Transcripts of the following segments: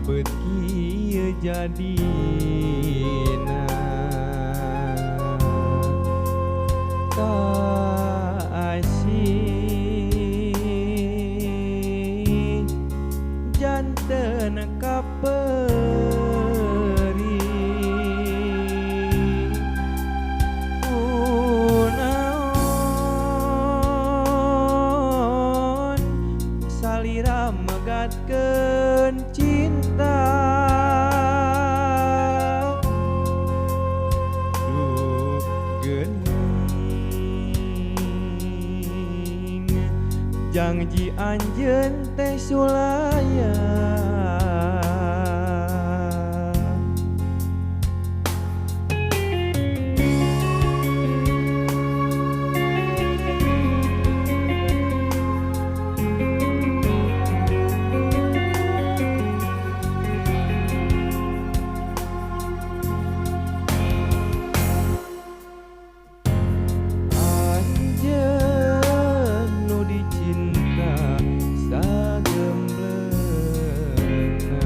Ribet kieu jadina. Kasih janten kaperi, kunaon salira megatkeun cinta. Duh geuning janji anjeun teh sulaya. Anjeun nu dicinta sagembleuna,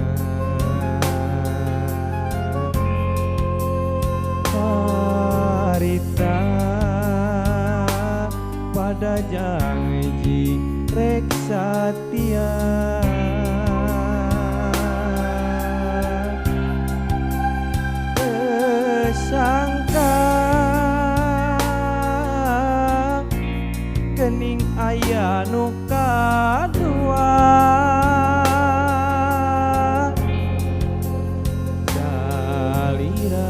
harita pada janji rek satia. Teu sangka geuning aya nu kadua. Salira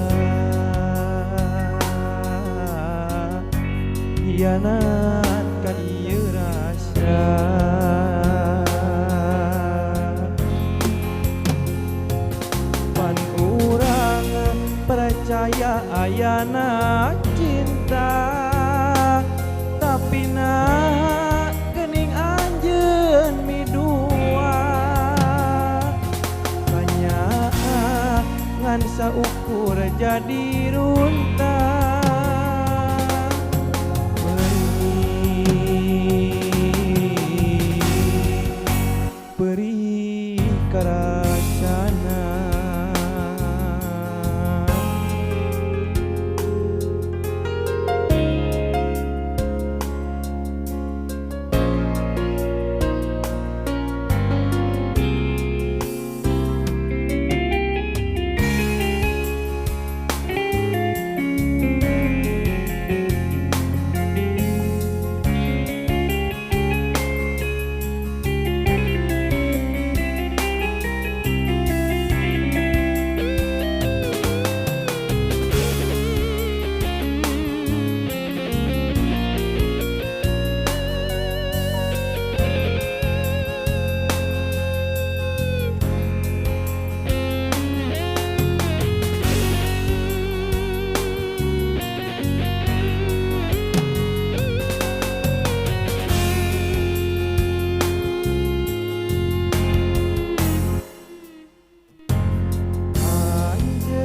hianat ka ieu rasa. Pan urang percaya ayana cinta, tapi nah geuning anjeun midua. Kanyaah ngan saukur jadi runtah. Perih, perih karasana.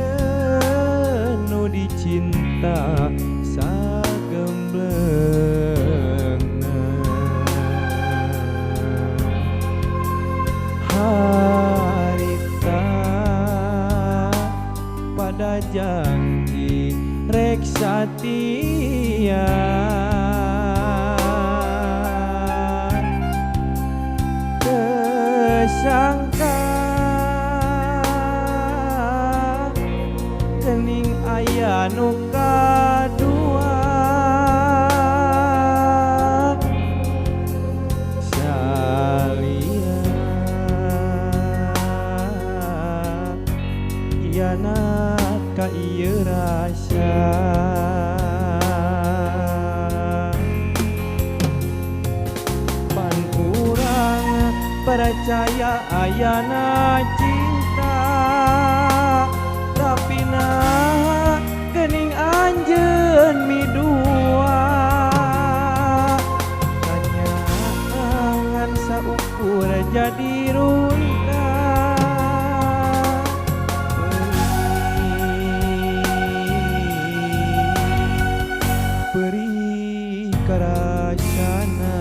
Anjeun nu dicinta sagembleuna, harita pada janji rek satia. Teu sangka geuning aya nu kadua. Salira hianat ka ieu rasa. Pan urang percaya ayana cinta, tapi nah geuning anjeun midua. Kanyaah ngan saukur jadi runtah. Perih, perih karasana.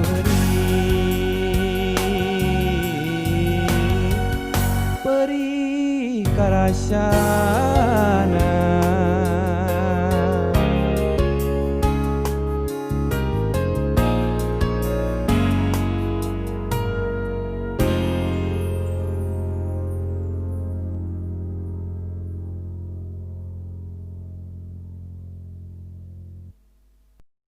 Perih, pisan.